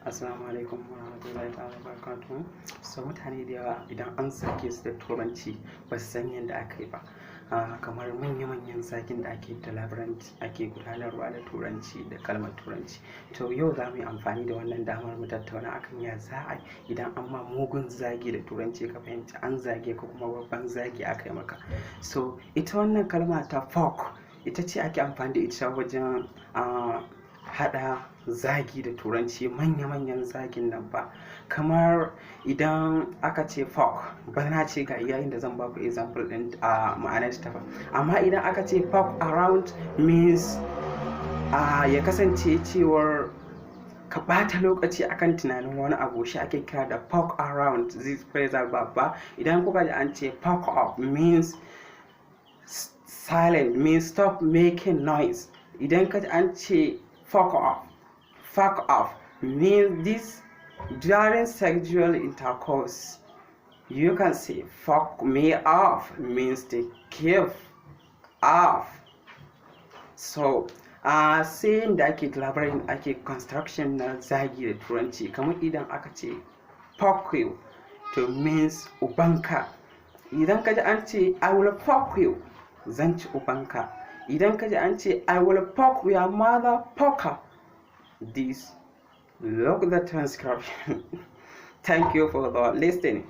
Assalamu alaikum warahmatullahi ta'ala barakatuhu. So mutane da yawa idan an zage su da Turanci ba su san yadda aka yi ba. Kamar manya-manyan zagin da ake da labaranci ake gudanarwa da Turanci da kalmar Turanci. To yau za mu yi amfani da wannan damar mu tattauna akan ya za a idan an ma mugun zagi da Turanci ka fahimci an zage ka kuma babban zagi aka yi maka. So ita wannan kalma ta "fuck" ita ce ake amfani da ita wajen haɗa zagi da Turanci, manya-manyan zagin nan ba. Kamar idan aka ce "fuck", ba na ce ga yayin da zan ba ku example ɗin a ma'anar ta ba, amma idan aka ce "fuck around" means ya kasance cewar ka ɓata lokaci akan tunanin wani abu, shi ake kira da "fuck around". This phrasal verb ba. Idan kuka ji an ce "fuck up" means silent, means stop making noise. Idan ka ji an ce "fuck off", "fuck off" means this: during sexual intercourse you can say "fuck me off", means to give off. So sai da ake labarin ake construction na zagi da Turanci, kamar idan aka ce "fuck you" to means ubanka. Idan ka ji an ce "I will fuck you", zan ci ubanka. Idan ka ji an ce "I will fuck your mother fucker", this look the transcription. Thank you for the listening.